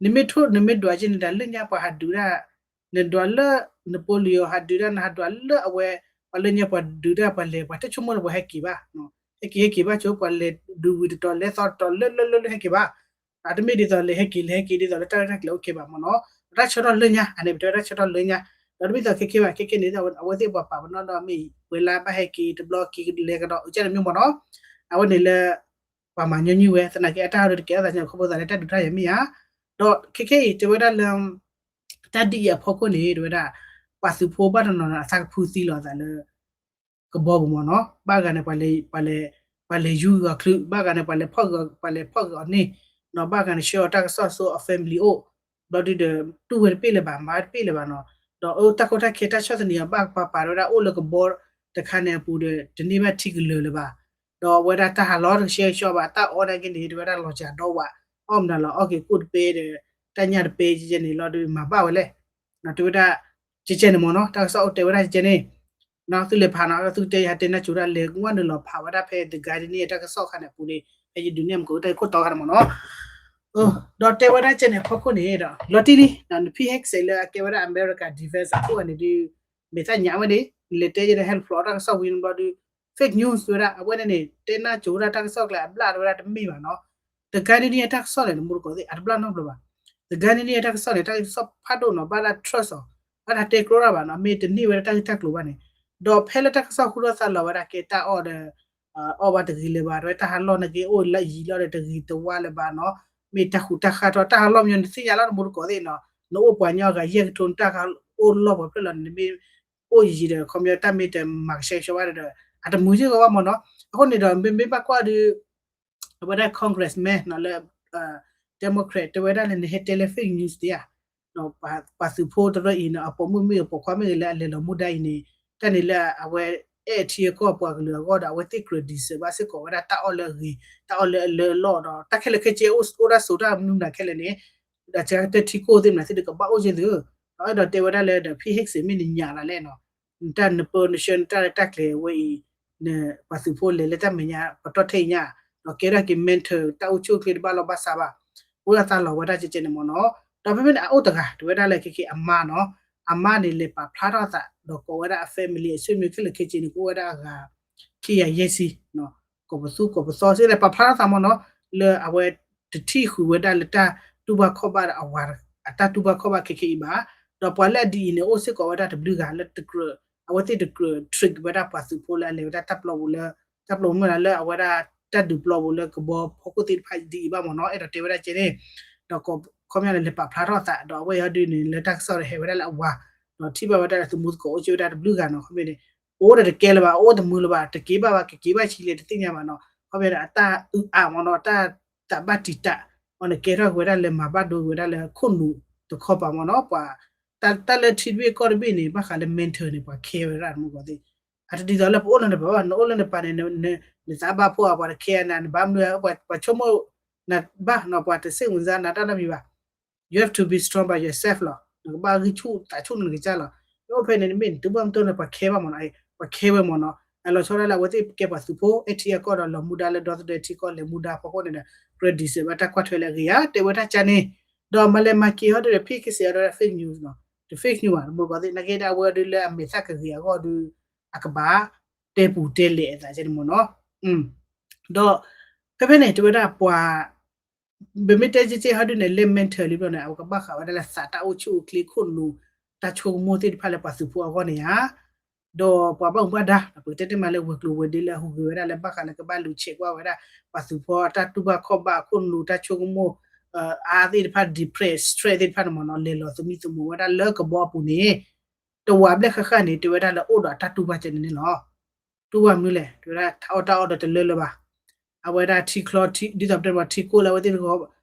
နမ့ၢ်ထိၣ် နမ့ၢ်ဒွးက့န့ၣ် တၢ်လၢညါပှၤဟးဒုးတၢ် နဒွးလၢ Napoleon ဟးဒုးတၢ် နဟးဒွးလၢအဝဲ ပှၤလၢညါပှၤဒုးတၢ် ပှၤလဲၤ ပှၤတဆိကမိၣ်လၢပှၤဟဲက့ၤဘၣ် ဟဲက့ၤ ဟဲက့ၤဘၣ်ဆိ ပှၤလဲၤဒုးဝံၤတတီၤ လဲၤသီတတီၤ လၢလၢလၢလၢဟဲက့ၤဘၣ်. အတမ့ၢ်ဒ်သိးလဲၤဟဲက့ၤ လဲၤဟဲက့ၤဒ်သိးလၢတၢ်ရဲၣ်တၢ်ကျဲၤအိၣ်ကဲဘၣ်မ့ၢ်နီၤ. တၢ်ဆၢထၢၣ်လၢညါ အန့ၣ် ပတဲဝဲတၢ်ဆၢထၢၣ်လၢညါ ဒီးတမ့ၢ်သိးခဲကဲဘၣ် ခဲကဲန့ၣ် အဝဲသ့ၣ်ပှၤပာ်ပနီၣ်ဒီးမ့ၢ် ပှဲၤလါဘၣ်ဟဲက့ၤတဘျီက့ၤလဲၤကဒီး အကဲန့ၣ်မ့ၢ်မ့ၢ်နီၤ. အဝဲန့ၣ်လၢ ပှၤမၤညီနုၢ်ဝဲ သနာ်က့အတၢ်ဟးဒုးတကဲထီၣ်သးန့ၣ် ခီဖျိသးလၢတၢ်ဒုးတၢ်ယၤမ့ၢ်ဧါ. ဒီးခဲကဲအံၤ တဲဝဲဒၣ်လၢ တၢ်ဒ်အံၤအဖီခိၣ်န့ၣ် တဲဝဲဒၣ် ပှၤသုးဖိဘၣ်တနီၤနီၤ အသးကဖုသံလီၤအသးလၢ ကဘီပူၤမ့ၢ်နီၤ. ဘၣ်ဂၤန့ၣ် ပှၤလဲၤ ပှၤလဲၤ ပှၤလဲၤယူၤဂီၤချုး ဘၣ်ဂၤန့ၣ် ပှၤလဲၤဖီၣ်ဂီၤ ပှၤလဲၤဖီၣ်ဂီၤအီၤန့ၣ် ဒီးဘၣ်ဂၤန့ၣ် ဆှၢအီၤတၢ်ကစီၣ်ဆိအ family အိၣ် ဘျီဒုဒီး တူၢ်ဝဲတပ့ၢ်လၢၤဘၣ် မၤဝဲတပ့ၢ်လၢၤဘၣ်နီၤ. ဒီးအတၢ်ကီတၢ်ခဲတၢ်ဆီၣ်သနံးအီၤ ဘၣ်ပှၤပာ်ဝဲဒၣ်အိၣ်လၢကဘီတခါန့ၣ်အပူၤဒီး တန့ၢ်ဘၣ်ထံကလၢၤလၢၤဘၣ်. ဒီးအဝဲဒၣ်တၢ်ဟးလီၤတကဆှဲကဆှီဘၣ် တၢ်အီၣ်ဒၣ်က့န့ၣ် တဲဝဲဒၣ်လီၤစှၤဒီဝး အီၣ်မနုၤလီၤ အီၣ်က့ၤကိၣ်တပဲဒီး တၢ်ညၣ်တပဲကဲကဲန့ၣ် လီၤဒုးမၤဘၣ်ဝဲလဲၣ် တဲဝဲဒၣ် ကဲကဲန့ၣ်မ့ၢ်နီၤ တၢ်ကစီၣ်အိၣ်တဲဝဲဒၣ်ကဲကဲန့ၣ် သုလဲၤဖးနီၤ သုတဲယၤတဲနၢ်ကၠိဒၣ်လဲၤဝဲနုာ်လီၤဖးဝဲဒၣ်ဖဲ The Guardian တၢ်ကစီၣ်ခါန့ၣ်အပူၤန့ၣ် ဖဲယဒုးနဲၣ်မ့ၢ်ကအိၣ်တၢ်ခိၣ်တီခါန့ၣ်မ့ၢ်နီၤ. ဒီးတဲဝဲဒၣ်ကဲန့ၣ်အဖီခိၣ်န့ၣ်ဒီး လီၤတံၢ်လံ နဖံဟဲကစဲးလၢအကဲဝဲဒၣ် America Defense အခိၣ်ဂၤန့ၣ်ဒုး မဲာ်သၣ်ညါဝဲန့ၣ် နလဲၤတဲယဲဒီးဟဲလီၤဖျိးတၢ်ကစီၣ်ဝံၤဘျီဒုး fake news ဝဲဒၣ် အဝဲန့ၣ်န့ၣ် တဲနၢ်ကၠိဝဲဒၣ်တၢ်ကစီၣ်ကျဲအဘျၣ်ဝဲဒၣ်တမ့ၢ်ဘၣ်နီၤ. The Guardian တၢ်ကစီၣ်လဲၣ် နမူတကိးသ့ၣ် အတဘျၣ်နီတဘျီဘၣ်. The Guardian တၢ်ကစီၣ်န့ၣ် တၢ်ကစီၣ်ဖးဒိၣ်နီၤ ဘၣ်လၢ trust အီၤ ဘၣ်တၢ်တဲကျိတၢ်ဘၣ်နီၤ မ့ၢ်တန့ၢ်ဝဲဒၣ်တၢ်ဂ့ၢ်တၢ်ကျိၤဘၣ်န့ၣ် ဒီးဖဲလၢတၢ်ကစီၣ်ဟူထီၣ်သါလီၤဝဲဒၣ်ကဲတၢ်အီၣ်ဒီး အီၣ်ဘၣ်တဂ့ၤလၢၤဘၣ် တဲဝဲတၢ်ဟးလီၢ်နက့အိၣ်လၢယံၤလီၤဒီးတဂ့ၤတဝါလၢၤဘၣ်နီၤ မ့ၢ်တၢ်ဃူတၢ်ဃါထီၣ် တၢ်ဟးလီၢ်မညီနသ့ၣ်ညါလီၤ နမူတကိးသ့ၣ်နီၤ နအိၣ်ပှၤညီဂၤယဲၢ်ကထိ နတၢ်အိၣ်လီၢ်ပှဲၤဖျၢၣ်လီၤ နမ့ၢ်အိၣ်ယံၤဒီး ခီပညီတၢ်မ့ၢ်တမၤကဆှဲကဆှီဘၣ်ဒီး အတမုာ်စ့ၢ်ကီးဘၣ်မ့ၢ်နီၤ. အဃိန့ၣ်ဒီး မ့မ့ၢ်ဘၣ်ကွၢ်ဒီး အဝဲဒၣ် congressman နီၤလၢ Democrat တဲဝဲဒၣ်လၢနဟဲတဲလၢ fake news တယၤ ပှၤသုးဖိတရၢအံၤန့ၣ် အပိာ်မုၣ်မ့ၢ်ဂ့ၤ ပိာ်ခွါမ့ၢ်ဂ့ၤလၢအလဲၤလီၤမူဒါအံၤန့ၣ် တၢ်န့ၣ်လၢအဝဲအဲၣ်ထံအကီၢ်ပှၤကလုာ်အဂီၢ်ဒီး အဝဲသ့ၣ်ကြၢး deserve ဘၣ်စ့ၢ်ကီးဝဲဒၣ်တၢ်အီၣ်လၢအဂ့ၤ တၢ်အီၣ်လၢအလၢအလီၢ်ဒီး တၢ်ခဲလၢာ်ခဲဆ့အိၣ်ဒၣ်ဆိးတၢ်မနုၤမတၤခဲလၢာ်န့ၣ် ဒီးကတၢၢ်ထံကိၢ်သ့ၣ်မနုၤသ့ၣ်ဒီးကဘၣ်အိၣ်က့ၤသု ဒီးအဲၣ်ဒိးတဲဝဲဒၣ်လၢဒီး ဖံဟ့ၣ်စ့း မ့ၢ်နညးလၢလဲၣ်နီၤ နတၢ်နပၢနဆှၢနတၢ်ရဲၣ်တၢ်ကျဲၤဝဲအံၤ နပှၤသုးဖိလဲၤလၢတၢ်မဲာ်ညါ ပတီၢ်ထဲအံၤညါ ဒီးကဲထီၣ်က့ၤ mentor တၢ်အိၣ်ဆူၣ်အိၣ်ချ့တဘၣ်လီၢ်ဘၣ်စးဘၣ် အိၣ်ဒၣ်သါလီၤဝဲဒၣ်ကဲကဲန့ၣ်မ့ၢ်နီၤ. ဒီးဖဲဖဲန့ၣ် အအိၣ်တဂၤ တဲဝဲဒၣ်လၢခဲက့ၤအမါနီၤ အမါန့ၣ်လဲၤပာ်ဖျါထီၣ်အသး ဒီးကိးဝဲဒၣ်အ family အဆွေမျိုးခဲလၢာ်ခဲဆ့န့ၣ် ကအိၣ်ဝဲဒၣ်အဂၤ ခံကယၤယဲၢ်ဆံ ကိးပသူကိးပသီစ့ၢ် လဲၤပာ်ဖျါထီၣ်သးမ့ၢ်နီၤ လၢအဝဲတထံၣ်ဃုာ်ဝဲဒၣ်လၢတၢ်တူၢ်ဘၣ်ခီၣ်ဘၣ်ဒီးအဝၤ အတၢ်တူၢ်ဘၣ်ခီၣ်ဘၣ်ခဲက့ၤအံၤဘၣ်. ဒီးပှၤလၢအဒ်အံၤန့ၣ် အိၣ်စ့ၢ်ကီးဝဲဒၣ်တဘျုးဂၤလၢတကြၢး အဝဲသ့ၣ်တကြၢး trick ဝဲဒၣ်ပှၤသုးဖိလၢအလဲၤဝဲဒၣ်တၢ်ပျီပူၤလၢ တၢ်ပျီပူၤမ့ၢ်ဒၣ်လၢအဝဲဒၣ်တၢ်ဒုးပျီပူၤလၢကဘီဖီခိၣ်သ့ၣ်တဖၣ်ဒ်အံၤဘၣ်မ့ၢ်နီၤ အဲၣ်ဒိးတဲဝဲဒၣ်ကဲန့ၣ် ဒီးခီပညီန့ၣ် လဲၤပာ်ဖျါထီၣ်သး ဒီးအဝဲအံၤဟီဒုန့ၣ် လၢတၢ်ကစီၣ်ဒီးဟဲဝဲဒၣ်လၢအဝၤ ဒီးထံၣ်ဘၣ်ဝဲဒၣ်လၢသမူသကိးအိၣ်က့ၤဝဲဒၣ်တဘျုးဂၤနီၤ ခီပညီန့ၣ် အိၣ်ဒီးတကဲလၢၤဘၣ် အိၣ်တမုာ်လၢၤဘၣ် တက့ၤဘၣ်ဘၣ် ကက့ၤဘၣ်ဆံးလဲၣ်တသ့ၣ်ညါဘၣ်နီၤ ခီပညီဒီးအတၢ်အုၣ်အါမ့ၢ်နီၤ တၢ်သးဘၣ်တံာ်တာ် အီၤန့ၣ်ကဲထီၣ်က့ၤဝဲဒၣ်လၢမၤဘၣ်ဒိက့ၤဝဲဒၣ်လၢခိၣ်နူာ်တခီပၤမ့ၢ်နီၤ ပှၤ တၢ်လၢထံတဘ့ၣ်ကီၢ်တဘ့ၣ်န့ၣ် ဘၣ်ဃးလၢ mentor န့ၣ် ပှၤ care ဝဲဒၣ်တမူတကိးသ့ၣ် အတဒ်သိးလၢပအိၣ်လၢနပၤဘၣ် နအိၣ်လၢနပၤန့ၣ် နသးဘၣ်ဖှီၣ်ဧါ ပှၤတ care နၤ နဘၣ်မနုၤ ပှၤဆိကမိၣ်နၤဘၣ်နီၤ ပှၤတစိတ်ဝင်စားနၤတၢ်နီတမံၤဘၣ် you have to be strong by yourself လီၤ နကဘၣ်ဂံၢ်ဆူၣ်သးဆူၣ်နကစၢ်လီၤ နအိၣ်ဖဲန့ၣ် နမ့ၢ်နသုဘၣ်မတၤန့ၣ် ပှၤ care ဘၣ်မ့ၢ်နီၤ ပှၤ care ဝဲမ့ၢ်နီၤ အလီၤဆီဒၣ်လၢအဝဲသ့ၣ်ကဲပှၤသုးဖိ အဲၣ်ထံအကီၢ်ဒီးလီၤမူဒါလၢဒီသဒၢထံကီၢ်လဲၤမူဒါဖီခိၣ်န့ၣ်ဒီး ကြၢး deserve ဘၣ်တၢ်ကွၢ်ထွဲလၢအဂ့ၤဧါ တဲဝဲဒၣ်ကန့ၣ် ဒီးမၤလဲၤမၤက့ၤဟီဒုဒီး ဖံကစဲးအီၤဒီး fake news နီၤ the fake news ဘၣ် နမူတကိးသ့ၣ် နာ်က့ဒၣ်အဝဲဒုလၢအမဲာ်သၣ်ကဂ့ၤအဂီၢ်ဒု အကဘၣ်တဲပူၤတဲလဲၤအသးကန့ၣ်မ့ၢ်နီၤ ဒီး ဖဲဖဲန့ၣ် တဲဝဲဒၣ်ပှၤ ပမ့ၢ်တဲကဲကဲဟီဒုန့ၣ် လၢ mentor လံဘျီန့ၣ် အဝဲကဘၣ်ဃးဝဲဒၣ်လၢသးတၢ်အိၣ်ဆူၣ်အိၣ်ချ့ခိၣ်နူာ် တၢ်ဆိကမိၣ်သ့ၣ်တဖၣ်လၢပှၤသုးဖိအဂီၢ်န့ၣ်ဧါ ဒီးပှၤဘၣ်မူဘၣ်ဒါ ပကတဲတ့ၢ်မးလၢဝဲၤကျိၤဝဲၤဒ့လၢအဟူးဂဲၤဝဲဒၣ်လၢဘၣ်ဃးလၢကဘၣ်လူၤဆဲးကွၢ်ဝဲဒၣ် ပှၤသုးဖိအတၢ်တူၢ်ဘၣ်ခီၣ်ဘၣ်အခိၣ်နူာ်တၢ်ဆိကမိၣ် အါသ့ၣ်တဖၣ် depress stress သ့ၣ်တဖၣ်န့ၣ်မ့ၢ်နီၤ လဲၤလီၤသမံသမိးဝဲဒၣ်လၢကဘီအပူၤန့ၣ် တဝးဘျဲၣ်ဃၣ်ဃၣ်န့ၣ် တဲဝဲဒၣ်လၢအိၣ်ဒီးအတၢ်တူၢ်ဘၣ်ကဲန့ၣ်န့ၣ်လီၤ. တူၢ်ဘၣ်မနုၤလဲၣ် တဲဝဲဒၣ် တၢ်အီၣ်တၢ်အီဒီးတလၢလၢၤဘၣ် အဝဲဒၣ်ထံချီ ဒ်သိးပတဲမ့ၢ်ထံကိၢ်လၢအဝဲသ့ၣ်တဂီၤ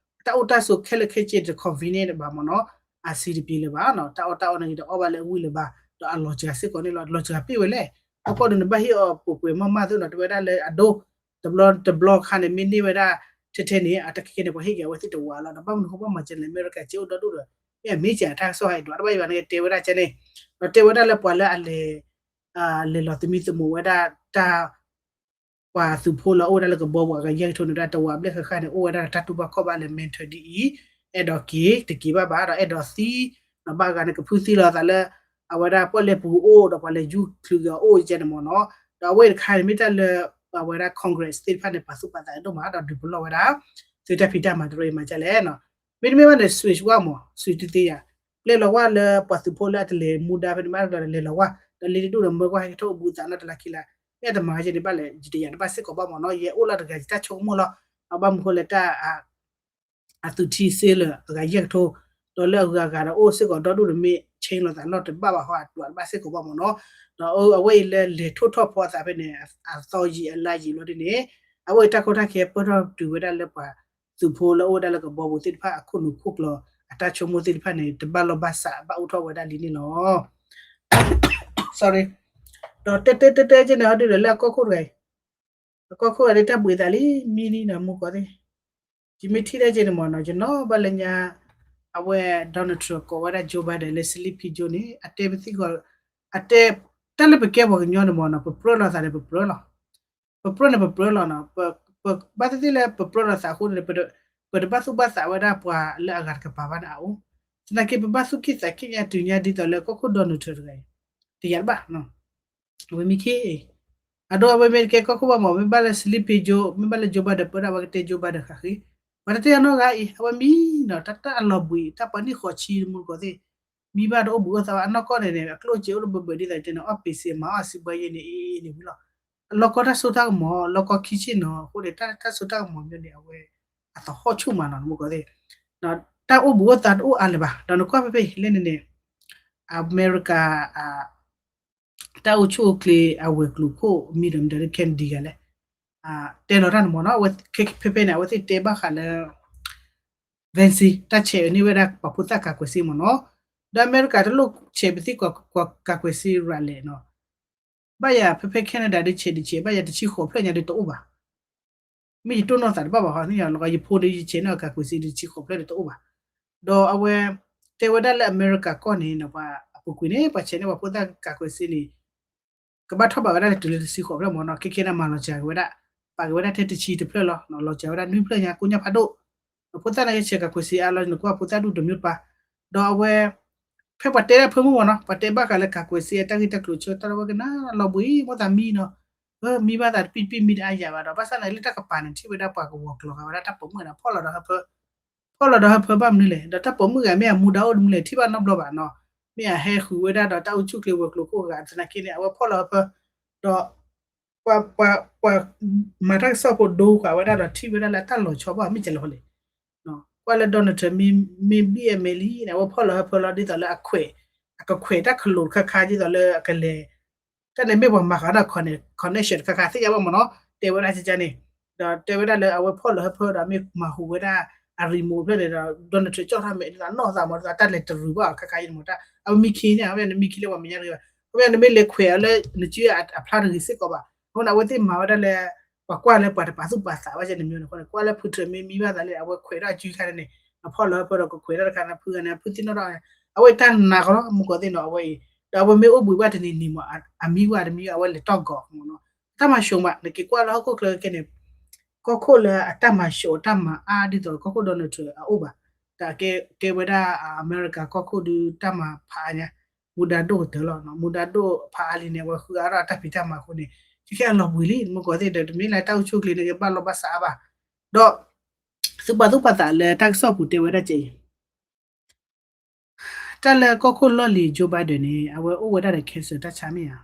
တၢ်အိၣ်တၢ်ဆိးခဲလၢာ်ခဲဆ့တ convenient ဘၣ်မ့ၢ်နီၤ အဆင်တပြေလၢၤဘၣ်နီၤ တၢ်အီၣ်တၢ်အီန့ၣ်ဒီးအီၣ်ဘၣ်လၢအဝံၣ်လၢၤဘၣ် ဒီးအလီၤစှၤစ့ၢ်ကီးန့ၣ်လီၤ လီၤစှၤပ့ၢ်ဝဲလဲၣ် အကီၢ်ဒီးနဘၣ်ဟ့ၣ်အီၤပှဲၤပှဲၤမးမးသ့ၣ်နီၤ တဲဝဲဒၣ်လၢအဒိ တဘျီတဘျီခါန့ၣ် မ့ၢ်န့ၢ်ဝဲဒၣ်ထဲထဲန့ၣ် အတၢ်ခဲကဲန့ၣ် ပှၤဟ့ၣ်က့ၤအဝဲသ့ၣ်တဝးလီၤ ဒီးဘၣ်မနုၤဃိဘၣ်မၤစၢၤလဲၣ် အမဲရကၤက့အိၣ်ဒီဒူၣ်ဒီး မ့ၢ်အမ့ၢ်စ့ၢ်အတၢ်ကစီၣ်ဟဲဒွးတဘၣ်ယဘၣ်န့ၣ် တဲဝဲဒၣ်ကဲန့ၣ် ဒီးတဲဝဲဒၣ်လၢပှၤလၢအလဲၤ လဲၤလီၤသမံသမိးဝဲဒၣ်တၢ် ပှၤသုးဖိလၢအိၣ်ဝဲဒၣ်လၢကဘီပူၤအဂၤယဲၢ်ကထိန့ၣ်ဒၣ် တဝးဘျဲၣ်ဃၣ်ဃၣ်န့ၣ် အိၣ်ဝဲဒၣ်တၢ်တူၢ်ဘၣ်ခီၣ်ဘၣ်လၢ mental ဒ်အံၤ, အဲၣ်ဒိးက့ၤတက့ၤဘၣ်ဘၣ်ဒီးအဲၣ်ဒိးသံ, ဘၣ်ဂၤန့ၣ်ကဖုသံလီၤသးလၢ အဝဲဒၣ်ပီၣ်လဲၣ်ပူၤအိၣ်ဒီးပှၤလဲၤယူၢ်ချုးက့ၤအီၤအိၣ်ကဲန့ၣ်မ့ၢ်နီၤ, ဒီးအဝဲတခါန့ၣ်မ့ၢ်တၢ်လၢ အဝဲဒၣ် Congress သ့ၣ်တဖၣ်န့ၣ် ပာ်သူၣ်ပာ်သးဒိၣ်မးဒီးဒုးပလီၢ်ဝဲဒၣ် သုတၢ်ဖံးတၢ်မၤတရၢအံၤမၤဒ်လဲၣ်နီၤ, မ့တမ့ၢ်ဘၣ်န့ၣ် switch ဝဲမ့ၢ် switch တသ့ယၤ, ပျဲလီၤဝဲလၢပှၤသုးဖိလၢအတလဲၤမူဒါဖဲန့ၣ်မးဒီးလဲၤလီၤဝဲ, ဒီးလ့တဒူၣ်ဒီးမၢကွၢ်ဟဲကထီၣ်အိၣ်ဘူးသးနီတလါခံလါ, မ့ၢ်အတမၤဝဲကဲန့ၣ်ဘၣ်လဲၣ် ယတယာ်တဘၣ်စ့ၢ်ကီးဘၣ်မ့ၢ်နီၤ, ယဲအိၣ်လီၤတဂၤယတၢ်ဆိကမိၣ်လီၤ, အဘၣ်မနုၤဃိလဲၣ်တၢ် အသုးထံစ့လၢအဂၤယဲၢ်ကထိ, ဒီးလၢအဂၤဂၤဒီးအိၣ်စ့ၢ်ကီးဒီဒူၣ်ဒီးမ့ၢ် change လီၤသးလီၢ်တဘၣ်ဘၣ်ဟီ အဒွးတဘၣ်စ့ၢ်ကီးဘၣ်မ့ၢ်နီၤ, ဒီးအဝဲအံၤလၢလဲၤထိၣ်ထီၣ်ဖီအသးဖဲန့ၣ် အသီယံာ်အလါယံာ်လီၤဒ်န့ၣ်, အဝဲအံၤတၢ်ကီတၢ်ခဲပၢၢ်ထီၣ်တုၤဝဲဒၣ်လၢပှၤ သုးဖိလၢအိၣ်ဝဲဒၣ်လၢကဘီပူၤသ့ၣ်တဖၣ်အခိၣ်နူာ်ခိၣ်ကျၢၤ အတၢ်ဆိကမိၣ်သ့ၣ်တဖၣ်န့ၣ် တဘၣ်လိာ်ဘၣ်စးဘၣ်အိၣ်ထီၣ်ဝဲဒၣ်လံန့ၣ်လီၤ. sorry, ဒီးတဲတဲတဲတဲကဲန့ၣ် ဟီဒုဒီးလၢအကီၢ်ခိၣ်တဂၤအံၤ, အကီၢ်ခိၣ်အံၤဒ်တၢ်ဘှံးသးလံ မံလံနီၤ မုၢ်ကီၢ်သ့ၣ်, ယမ့ၢ်ထံၣ်ဒၣ်ကဲန့ၣ်မ့ၢ်နီၤ ယနီၣ်ဘၣ်လၢညါ အဝဲ Donald Trump ကိးဝဲဒၣ် Joe Biden လၢ Sleepy Joe န့ၣ် အတဲပသံၣ်ဂီၤ, အတဲ, တၢ်လၢပကဲပှၤကညီန့ၣ်မ့ၢ်နီၤ ပပြၢလိာ်သးန့ၣ် ပပြၢလီၤ, ပပြၢန့ၣ်ပပြၢလီၤနီၤ, ဘၣ်သ့ၣ်သ့ၣ်လၢပပြၢလိာ်သးအဃိန့ၣ် ပတဘၣ်သူၣ်ဘၣ်သးဝဲဒၣ်ပှၤလၢအဂၤတကပၤဘၣ်န့ၣ်အအိၣ်, သနာ်က့ပဘၣ်သူၣ်က့ၣ်သးက့ၣ်ညါတုၤညါဒ်သိးလၢကီၢ်ခိၣ် Donald Trump တဂၤအံၤ, တယာ်တဘၣ် အဝဲမံခ့, အဒိအဝဲမ့ၢ်တကဲကီၢ်ခိၣ်ဘၣ်မ့ၢ် မ့ၢ်ဘၣ်လၢ Sleepy Joe မ့ၢ်ဘၣ်လၢ Joe Biden ပၢဒၣ်ဝဲကတဲ Joe Biden ဃာ်ဃ့, ပှၤတတဲအနီၢ်ဂၤအံၤ အဝဲမံနီၤ တၢ်တၢ်အလီၤဘှံး တၢ်ပှၤနံၣ်ဃိးဆံမူတကိးသ့ၣ်, မံဘၣ်တအိၣ်ဘှံးအိၣ်သါဘၣ် အနီၢ်ကီၢ်န့ၣ်န့ၣ် အကျိၣ်စ့အိၣ်တဘၢဘၢဒ်သိးတဲန့ၣ် အီၣ်ပ့းစ့မၤအီၣ်စံးဘှါယဲန့ၣ် အ့န့ၣ်ဝံၤလီၤ, အလီၢ်ကီၢ်တၢ်စိတၢ်ကမီၤ လီၢ်ကီၢ်ခံဆ့ၣ်နီၤအဃိန့ၣ် တၢ်တၢ်စိတၢ်ကမီၤမ့ၢ်န့ၣ် အဝဲ အသဟီၣ်ဆူၣ်မးနီၤ မူတကိးသ့ၣ်, တၢ်အိၣ်ဘှံးအိၣ်သါတအိၣ်အါလၢၤဘၣ် ဒီးနကွၢ်ဖဲဖဲလဲၣ်န့ၣ်န့ၣ် အမဲရကၤ တၢ်အိၣ်ဆူၣ်အိၣ်ချ့အဝဲၤကျိၤခိၣ်မံၤဒီးမံၤဒီး Kennedy ဂၤလဲၣ်, တဲလီၤတၢ်န့ၣ်မ့ၢ်နီၤ အဝဲဖဲဖဲန့ၣ် အဝဲသ့ၣ်တဲဘၣ်ဃးလၢ vaccine တၢ်ဆဲးန့ၢ်ဝဲဒၣ်ပှၤဖိသၣ်ကာကွယ်ဆေးမ့ၢ်နီၤ, ဒီးအမဲရကၤတလိၣ်ဆဲးပသံၣ် ကာကွယ်ဆေး ရၤလဲၣ်နီၤ, ဘၣ်ယၤဖဲဖဲ Canada ဒုးဆဲးဒုးဆဲး ဘၣ်ယၤတဆံဃိးဖျၢၣ်ညါဒုးတအိၣ်ဘၣ် မ့ၢ်ယတိၢ်နီၣ်သးတဘၣ်ဘၣ်ဟီ သ့ၣ်ညါလီၤ ယဖိဒုးယဆဲးန့ၢ်အီၤ ကာကွယ်ဆေး ဒုးတဆံဃိးဖျၢၣ်ဒုးတအိၣ်ဘၣ်, ဒီးအဝဲ တဲဝဲဒၣ်လၢအမဲရကၤကီၢ်န့ၣ် ပှၤအပူၤကွံာ်န့ၣ် ပှၤဆဲးန့ၢ်ပှၤဖိသၣ် ကာကွယ်ဆေး န့ၣ် ကဘၣ်ထီၣ်ဘးဝဲဒၣ်လၢတုၤလၢတဆံဃိးဖျၢၣ်မ့ၢ်နီၤ ခဲခဲန့ၣ်မၤလီၤစှၤက့ၤဝဲဒၣ်, ပာ်က့ၤဝဲဒၣ်ထဲတဆံတဖျၢၣ်လီၤ လီၤစှၤဝဲဒၣ်နွံဖျၢၣ်ညါ ကိညၢ်ဖးဒိၣ်, ဖိသၣ်န့ၣ်ဆဲး ကာကွယ်ဆေး အါလီၤ နကွၢ်ဖိသၣ်ဒူၣ်တမံၤတပၤ, ဒီးအဝဲ ဖဲပှၤတဲဒၣ်ဖၢမုၢ်မ့ၢ်နီၤ ပှၤတဲဘၣ်ဃးလၢ ကာကွယ်ဆေး အတၢ်ဂ့ၢ်တၢ်ကျိၤဆၢ တၢ်လီၤဝဲကနၣ်လီၤဘှံး မိၣ်သးမံနီၤ, မံဘၣ်သးတပံၣ်တပံၣ်မံတအါယၤဘၣ်ဒီး ဘၣ်ဆၣ်န့ၣ်လၢတၢ်ကပၤန့ၣ် ထံၣ်ဝဲဒၣ်ပှၤကဝီၤကျိၤဃာ်ဝဲဒၣ်တၢ်ပိာ်မုၣ်ဒီး ဖီၣ်လီၤဒီးဟၢဖၢ ဖီၣ်လီၤဒီးဟၢဖၢဘၣ်မနုၤလဲၣ် ဒီးတၢ်ပိာ်မုၣ်ဂၤမ့ၢ်အမူဒါအိၣ်တမူလဲၣ် ထံၣ်ဘၣ်နီတဘျီဘၣ်နီၤ, မ့ၢ်အဟဲဃုာ်ဝဲဒၣ်ဒီးတၢ်အိၣ်ဆူၣ်ချ့ဝဲၤကျိၤခိၣ်ဂၤ သနာ်က့န့ၣ် အဝဲဖီၣ်လီၤဟၢဖၢ, ဒီး ပှၤ ပှၤ ပှၤ မၤတၢ်ကစီၣ်ဖိဒိကွၢ်ဝဲဒၣ်ဒီးထံၣ်ဝဲဒၣ်လၢအတၢ်လီၤဆီဘၣ်မ့ၢ်ကလဲၤဟီလဲၣ်, ကွၢ်လၢ Donald Trump မ့ၢ်ဘံၣ်အမဲာ်လံန့ၣ် အဝဲဖီၣ်လီၤဟၢဖၢလီၤဒ်သိးလၢအခွဲး, အကခွဲးတၢ်ခလိာ်တခါခါဒ်သိးလၢအကလဲၤ တၢ်န့ၣ်မ့ၢ်ပှၤမၤဃာ်ဒီး connection တခါခါသ့ၣ်ညါဘၣ်မ့ၢ်နီၤ တဲဝဲဒၣ်ကကန့ၣ်, ဒီးတဲဝဲဒၣ်လၢအဝဲဖီၣ်လီၤဟၢဖၢဒီးမ့ၢ်မၤဟူးဝဲဒၣ် အ remote ဖျၢၣ်န့ၣ်ဒီး Donald Trump ကၠီၣ်ထီၣ်မဲာ်ဒ်သိးနီၢ်သးမ့ၢ်ဒ်သိးတၢ်လဲၤတရူးဘၣ်အီၤခါခါအံၤန့ၣ်မ့ၢ်တၢ် အဝဲမံခံန့ၣ် အဝဲန့ၣ်မံခံလၢပှၤမဲာ်ညါတဂ့ၤဘၣ် အဝဲန့ၣ်မ့ၢ်လဲၤခွဲးအီၤလၢနစုအဖျါတဂ့ၤစ့ၢ်ကီးဘၣ် အဃိန့ၣ်အဝဲသ့ၣ်မၤဝဲဒၣ်လၢ ပှၤကွၢ်လၢပှၤတပာ်သူၣ်ပာ်သးဘၣ်ကန့ၣ်မ့ၢ်န့ၣ်အဃိန့ၣ် ကွၢ်လၢဖုထြၢးမ့ၢ်မံဘၣ်သးလၢအဝဲခွဲးထီၣ်အစုခါန့ၣ် အဖီၣ်လီၤဟၢဖၢဒီးကခွဲးထီၣ်တခါန့ၣ် ဖုဂၤန့ၣ် ဖုသ့ၣ်နီၣ်ထီၣ်န့ၣ် အဝဲတၢ်နာ်ကီလီၤ မူကီၢ်သ့ၣ်နီၤ အဝဲအံၤ ဒီးအဝဲမ့ၢ်အိၣ်ဘှံးဘၣ်တနံၤနံၤမ့ၢ် အမံဝဲတမံၤ အဝဲလဲၤတီၢ်ဂီၤမ့ၢ်နီၤ တၢ်မၤၡိးမး နက့ၤကွၢ်လၢဟီၣ်ခိၣ်ချၢခဲန့ၣ် ကီၢ်ခိၣ်လၢအတၢ်မၤၡိးတၢ်မၤအါဒ်သိးကီၢ်ခိၣ် Donald Trump အအိၣ်ဘၣ် တၢ်ကဲကဲဝဲဒၣ်အမဲရကၤကီၢ်ခိၣ်ဒုးတၢ်မၤဖးအါညါ မူဒါဒိၣ်ကတၢၢ်လီၤ မူဒါဒိၣ်ဖးအါလံန့ၣ် အဝဲဃုအါထီၣ်အတၢ်ဖံးတၢ်မၤအဃိန့ၣ် ခဲခဲအလီၤဘှံးလံ မူကီၢ်သ့ၣ်ဒီး တမ့ၢ်လၢတၢ်အိၣ်ဆူၣ်အိၣ်ချ့န့ၣ် ကဘၣ်လိာ်ဘၣ်စးအါဘၣ် ဒီး သုပာ်သူၣ်ပာ်သးလၢတၢ်ကစီၣ်ပူၤတဲဝဲဒၣ်ကဲအံၤ တၢ်လၢကီၢ်ခိၣ်လီၢ်လံၤ Joe Biden န့ၣ် အဝဲအိၣ်ဝဲဒၣ်ဒီး cancer တၢ်ဆါမ့ၢ်ဧါ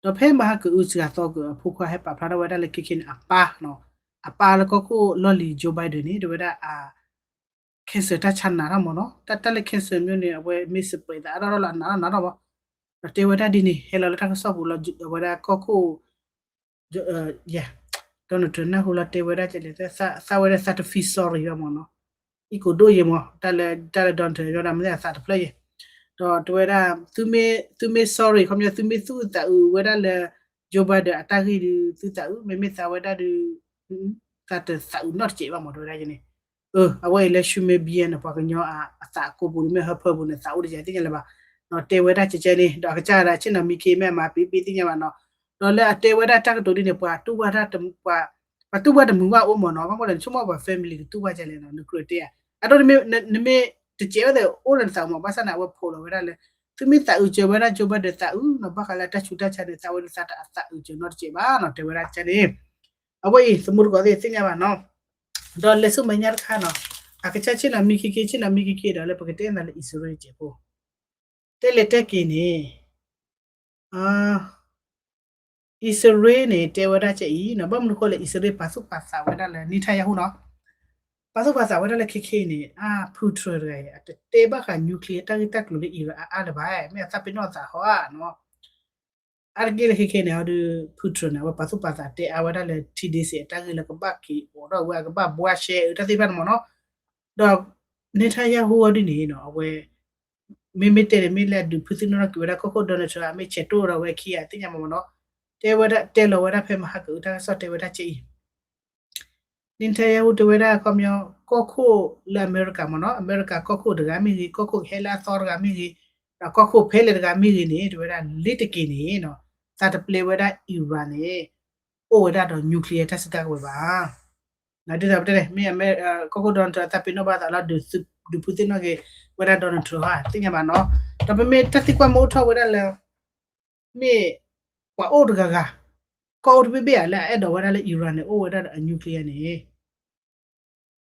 ဒီးဖဲမဟါကအုးစှၤသီကအဖိခွါဟဲပာ်ဖျါထီၣ်ဝဲဒၣ်လၢခဲခဲန့ၣ် အပၢ်နီၤ အပၢ်လၢကီၢ်ခိၣ်လီၢ်လံၤ Joe Biden န့ၣ် တဲဝဲဒၣ်အ cancer တၢ်ဆါနးထီၣ်မ့ၢ်နီၤ တၢ်တၢ်လၢ cancer မ့ၢ်န့ၣ် အဝဲမ့ၢ်စပရဲးသးအါထီၣ်လီၤအနးထီၣ်နးထီၣ်မ့ၢ် ဒီးတဲဝဲဒၣ်ဒ်န့ၣ် ဟဲလီၤလၢတၢ်ကစီၣ်ပူၤလီၤ အဝဲဒၣ်ကီၢ်ခိၣ် Donald Trump နၢ်ဟူလီၤတဲဝဲဒၣ်ကလဲၣ် သးဝဲဒၣ်သးတ feel sorry ဘၣ်မ့ၢ်နီၤ အံၤကိးဒိၣ်ယဲမ့ၢ် တၢ်လၢ တၢ်လၢ Donald Trump ယိဒၣ်မ့ၢ်သးတဖျၢၣ်ယဲ ဒီးတဲဝဲဒၣ် သုမ့ၢ် sorry ခီပညီ သုမ့ၢ်သူၣ်သးအုးဝဲဒၣ်လၢ Joe Biden အတၢ်ဂ့ၢ်ဒုး သုသးအုး မ့မ့ၢ်သးဝဲဒၣ်ဒုး သးတသးအုးနီတစဲးဘၣ်မ့ၢ် တဲဝဲဒၣ်ယဲန့ၣ် အဝဲအံၤလၢ human being န့ၣ် ပှၤကညီအသးကိးပူၤန့ၣ် မ့ၢ်ဟၢဖၢပူၤန့ၣ် သးအိၣ်တယၤသ့ၣ်ညါလၢၤဘၣ် တဲဝဲဒၣ်ကဲကဲန့ၣ် ဒီးအကစၢ်ဒၣ်ဆ့ၣ်နီၤမံခ့မ့ၢ်အမၤပ့ၤပ့ၤသ့ၣ်ညါဘၣ်နီၤ ဒီးလၢအတဲဝဲဒၣ်တၢ်ကတိၤဒ်န့ၣ် ပှၤတူၢ်ဘၣ်တၢ် ပှၤတူၢ်ဘၣ်တမုာ်ဘၣ်အိၣ်မ့ၢ်နီၤ, ဘၣ်မနုၤလဲၣ် နဆိကမိၣ်ပှၤ family ကတူၢ်ဘၣ်ကလဲၣ်နီၤ, နကြၢးတဲဧါ, အဒိ နမ့ၢ်တစဲးဝဲသ့ၣ်အိၣ်လၢနသးမး ဘၣ်ဆၣ်န့ၣ် အဝဲဖိးလီၤဝဲဒၣ်လၢ သုမ့ၢ်သးအုးစၢၤဝဲဒၣ် Joe Biden သးအုးနီၤ, ဘၣ်ဃးလၢတၢ်ဆူးတၢ်ဆါန့ၣ် သးဝဲဒၣ်သးတအုးစၢၤနီတစဲးဘၣ်နီၤ, တဲဝဲဒၣ်န့ၣ် အဝဲအံၤ သမူတကိးသ့ၣ်သ့ၣ်ညါဘၣ်နီၤ, ဒီးလဲၤဆူမဲာ်ညါတခါနီၤ, အကစၢ်ဆ့ၣ်နီၤမံခ့ခ့ ဆ့ၣ်နီၤမံခ့ခ့ဒီး လၢပကတဲနၤလၢအံၣ်စရ့လးစဲးဖိ တဲလဲၤတဲက့ၤန့ၣ် အံၣ်စရ့လးန့ၣ် တဲဝဲဒၣ်ကဲအံၤနီၤ, ဘၣ်မနုၤဃိလဲၣ် အံၣ်စရ့လးပာ်သူၣ်ပာ်သးဝဲဒၣ်လၢ Netanyahu နီၤ, ပာ်သူၣ်ပာ်သးဝဲဒၣ်လၢခဲခဲအံၤန့ၣ် အ Putin တဂၤအံၤ အတတဲဘၣ်ဃး nuclear တၢ်ဂ့ၢ်တၢ်ကျိၤလၢ Iran အါအါလၢၤဘၣ်, မ့ၢ်အသးပ့ၤနီၣ်သးဟီဧါနီၤ အါတက့ၢ်လၢခဲခဲန့ၣ် အဒုး Putin န့ၣ် အဝဲပာ်သူၣ်ပာ်သးတဲအါဝဲဒၣ်လၢ ထံဒ့စဲး အတၢ်ဂ့ၢ်လၢကဘၣ်က့ၤအိးထီၣ်ဝဲ အကဘၣ်ဘှါရှဲအတၢ်သ့ၣ်တဖၣ်န့ၣ်မ့ၢ်နီၤ, ဒီး Netanyahu အီၤဒ်န့ၣ်နီၤ အဝဲ မ့မ့ၢ်တဲန့ၣ် မ့ၢ်လၢအဒုးဖုးသ့ၣ်နီၣ်ထီၣ်က့ၤဝဲဒၣ်ကီၢ်ခိၣ် Donald Trump အမ့ၢ်ဆဲးတိၢ်ဒီးဝဲခံဂၤသ့ၣ်ညါမ့ၢ်နီၤ, တဲဝဲဒၣ် တဲလီၤဝဲဒၣ်ဖဲမဟါကအုးတၢ်ကစီၣ်တဲဝဲဒၣ်ကဲအံၤ Netanyahu တဲဝဲဒၣ်ခီပညီ ကီၢ်ခိၣ်လၢအမဲရကၤမ့ၢ်နီၤ, အမဲရကၤကီၢ်ခိၣ်တဂၤမ့ၢ်ဂ့ၤ, ကီၢ်ခိၣ်ကဟဲလၢအသီတဂၤမ့ၢ်ဂ့ၤ, ဒီးကီၢ်ခိၣ်ဖဲလဲၣ်တဂၤမ့ၢ်ဂ့ၤန့ၣ် တဲဝဲဒၣ်လ့တက့ၤန့ၣ်နီၤ, သးတပျဲဝဲဒၣ် Iran န့ၣ် အိၣ်ဝဲဒၣ်ဒီး nuclear တၢ်စုတၢ်ကဝဲၤဘၣ်. ဒ်သိးပတဲန့ၣ် မ့ၢ်ကီၢ်ခိၣ် Donald Trump သးပ့ၤနီၣ်ဘၣ်သးလီၤ ဒုးဖုးသ့ၣ်နီၣ်က့ၤဝဲဒၣ် Donald Trump ဟါ သ့ၣ်ညါဘၣ်နီၤ, ဒီးပမ့ၢ်တၢ်သံကွၢ်မ့ၢ်အိၣ်ထီၣ်ဝဲဒၣ်လၢ မ့ၢ်ပှၤအိၣ်တဂၤဂၤ, ကီၢ်အိၣ်တဘ့ၣ်ဘ့ၣ်ဧါ လၢအအဲၣ်ဒိးဝဲဒၣ်လၢ Iran န့ၣ် အိၣ်ဝဲဒၣ်ဒီးအ nuclear န့ၣ်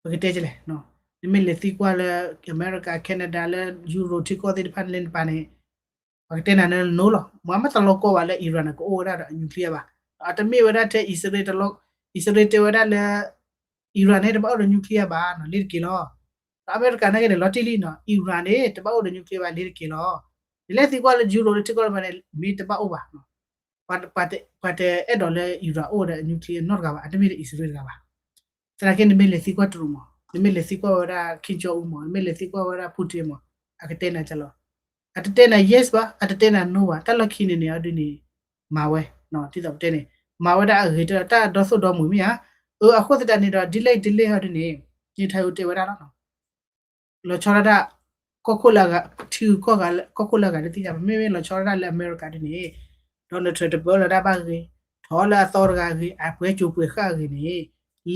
ပကတဲကလဲၣ်, နမ့ၢ်လဲၤသံကွၢ်လၢ အမဲရကၤ Canada လၢ Europe ထံကီၢ်သ့ၣ်တဖၣ်န့ၣ်လၢနပၤန့ၣ် ပကတဲနၤန့ၣ် no လီၤ, မ့ၢ်မ့ၢ်တလီၤကီဘၣ်လၢ Iran န့ၣ် ကအိၣ်ဝဲဒၣ်ဒီးအ nuclear ဘၣ်, အတမ့ၢ်ဝဲဒၣ်ထဲ အံၣ်စရ့လးတဲဝဲဒၣ်လၢ Iran န့ၣ် တဘၣ်အိၣ်ဒီး nuclear ဘၣ်နီၤ လ့တက့ၤလီၤ, ဒီးအမဲရကၤန့ၣ်က့န့ၣ် လီၤတံၢ်လံနီၤ Iran န့ၣ် တဘၣ်အိၣ်ဒီး nuclear ဘၣ်လ့တက့ၤလီၤ, နလဲၤသံကွၢ်လၢ Europe လၢထံကီၢ်တဖၣ်န့ၣ် မ့ၢ်တဘၣ်အိၣ်ဘၣ် ပှၤတအဲၣ်ဒိးလၢ Iran အိၣ်ဝဲဒၣ် nuclear နီတဂၤဘၣ်, အတမ့ၢ်ဒီးအံၣ်စရ့လးတဂၤဘၣ်. သနာ်က့ နမ့ၢ်လဲၤသံကွၢ်တရူးမး, နမ့ၢ်လဲၤသံကွၢ်ဝဲဒၣ် Kim Jong Un မး, နမ့ၢ်လဲၤသံကွၢ်ဝဲဒၣ် Putin မး, အကတဲနၤကလီၤ. အတတဲနၤ yes ဘၣ်, အတတဲနၤ no ဘၣ်, တၢ်လီၢ်ခံန့ၣ်န့ၣ် အီၤဒုးန့ၣ် မၤဝဲ, ဒ်သိးပတဲန့ၣ် မၤဝဲဒၣ်အဂ့ၤတၢ် တၢ်ဒီသိၣ်ဒီမှံၤမ့ၢ်ဧါ. အၢ အဃိသတးန့ၣ်ဒီး ဒ်လဲၣ် ဒ်လဲၣ် အီၤဒုးန့ၣ် Netanyahu တဲဝဲဒၣ်လီၤ လီၤဆီဒၣ်တၢ် ကီၢ်ခိၣ်လၢအဂၤ ထံဂုၤကီၢ်ဂၤ ကီၢ်ခိၣ်လၢအဂၤဒ်သ့ၣ်ညါဘၣ်, မ့မ့ၢ်လီၤဆီဒၣ်တၢ်လၢအမဲရကၤဒ်န့ၣ် Donald Trump တပၢလီၤဒၣ်ဘၣ်ဂ့ၤ, ထီၣ်လၢအသီတဂၤဂ့ၤ, အပှဲၤကၠိပှဲၤဃၣ်ဂ့ၤန့ၣ်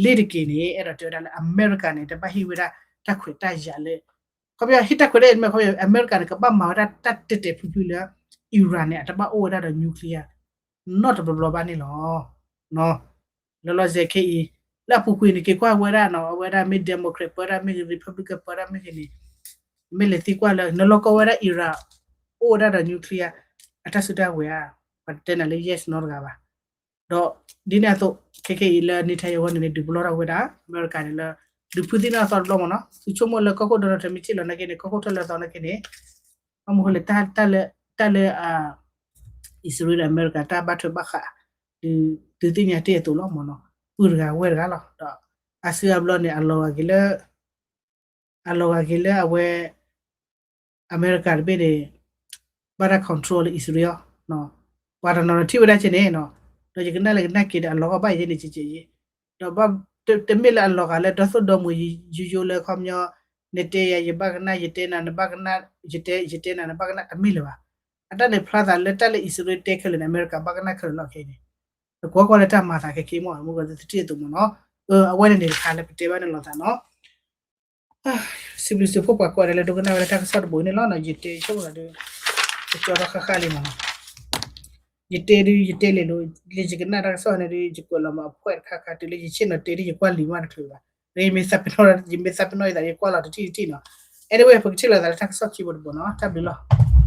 လ့တက့ၤန့ၣ် အဲၣ်ဒိးတဲဝဲဒၣ်လၢအမဲရကၤန့ၣ် တဘၣ်ဟ့ၣ်ဝဲဒၣ်တၢ်ခွဲးတၢ်ယာ်လၢ ခီပညီ ဟ့ၣ်တၢ်ခွဲးတၢ်ယာ်မ့ၢ်ခီပညီ အမဲရကၤန့ၣ် ကဘၣ်မၤဝဲဒၣ်တၢ်တဲာ်တဲာ်ဖျုးဖျုးလၢ Iran န့ၣ် အတဘၣ်အိၣ်ဝဲဒၣ်ဒီး nuclear နီတဘျီဘျီဘၣ်န့ၣ်လီၤ. လီၤလီၤဆဲးခဲအံၤ လၢအပူၤကွံာ်န့ၣ် က့ၤကွၢ်ဝဲဒၣ်နီၤ အဝဲဒၣ်မ့ၢ် Democrat ပၢဒၣ်မ့ၢ်ဂ့ၤ Republican ပၢဒၣ်မ့ၢ်ဂ့ၤန့ၣ် မ့ၢ်လဲၤသံကွၢ်လၢ နလီၢ်ကီဝဲဒၣ် Iran အိၣ်ဝဲဒၣ်ဒီး nuclear အတၢ်စုတၢ်ဝဲၤဧါ, ပှၤတတဲနၤလၢ yes နီတဂၤဘၣ်. ဒီးဒ်န့ၣ်အသိး ခဲခဲအံၤလၢ Netanyahu န့ၣ် ဒုးပလီၢ်ထီၣ်ဝဲဒၣ် အမဲရကၤန့ၣ်လၢ ဒုးဖုးသ့ၣ်နီၣ်အသီတဘျီမ့ၢ်နီၤ, သုဆိကမိၣ်လၢကီၢ်ခိၣ် Donald Trump မ့ၢ်ထံၣ်လီၤနာ်က့န့ၣ် ကီၢ်ခိၣ်ထီၣ်လၢအသီနာ်က့န့ၣ် ဘၣ်မနုၤဃိလဲၣ် တၢ်လၢ တၢ်လၢ အံၣ်စရ့လးဒီးအမဲရကၤ တၢ်ဘၣ်ထွဲဘၣ်ဃး ဒုး ဒုးသ့ၣ်ညါတ့ၢ်အသိးလီၤမ့ၢ်နီၤ, ပုၢ်တဂၤဝဲၢ်တဂၤလီၤ. ဒီးအါစုအါဘျီန့ၣ် အလီၤဂာ်က့ၤလၢ အလီၤဂာ်က့ၤလၢအဝဲ အမဲရကၤတဘ့ၣ်န့ၣ် ဘၣ်တၢ် control လၢအံၣ်စရ့လး, ပှၤတနီၤနီၤထံၣ်ဝဲဒၣ်ကဲန့ၣ်နီၤ, ဒီးယကနၣ်လၢကနၣ်က့ၤဒီး အလီၤဂာ်ဘၣ်ယဲန့ၣ်ကဲကဲယဲ, ဒီးဘၣ် တမ့ၢ်လၢအလီၤဂာ်လၢဒီသိၣ်ဒီမှံၤယိယိလၢခီပညီ နတဲယၤ ယဘၣ်ကနၣ် ယတဲနၤ နဘၣ်ကနၣ် ယတဲ ယတဲနၤ နဘၣ်ကနၣ် တမ့ၢ်လၢၤဘၣ်. အတၢ်န့ၣ်ဖျါသးလၢတၢ်လၢအံၣ်စရ့လးတဲခဲလၢာ်န့ၣ် အမဲရကၤဘၣ်ကနၣ်ခဲလၢာ်လီၤခဲအံၤန့ၣ်, နကွၢ်ကွၢ်လၢတၢ်မၤသးခဲက့ၤမ့ၢ် မ့ၢ်ကသထံၣ်အသိးမ့ၢ်နီၤ, အဝဲန့ၣ်န့ၣ်တခါလၢပတဲဘၣ်န့ၣ်လီၤသးနီၤ. စံးဘျုးစံးဖှိၣ်ပှၤကိးဂၤဒဲးလၢဒိကနၣ်ဝဲလၢတၢ်ကစီၣ်တဘိန့ၣ်လီၤနီၤ, ယတဲဆိကမိၣ်ဒီး ကကၠီထီၣ်ဃၣ်ဃၣ်လံမ့ၢ်နီၤ, ယတဲဒုး ယတဲလဲၤလိၤ လၢယကနၣ်တၢ်ကစီၣ်န့ၣ်ဒီး ယကွဲးလီၤမးအဖှဲၣ်တခါခါ တုၤလၢယဆ့ၣ်နီၤတဲဒုး ယကွၢ်လံၤမးတချုးဘၣ်, ယမ့ၢ်သးပ့ၤနီၣ် ယမ့ၢ်သးပ့ၤနီၣ်ယသး ယကွၢ်လီၤတထံၣ်တထံၣ်နီၤ. Anyway ပကထံၣ်လိာ်သးလၢတၢ်ကစီၣ်ခံဘိတဘိနီၤ, တၢ်ဘျုးလီၤ.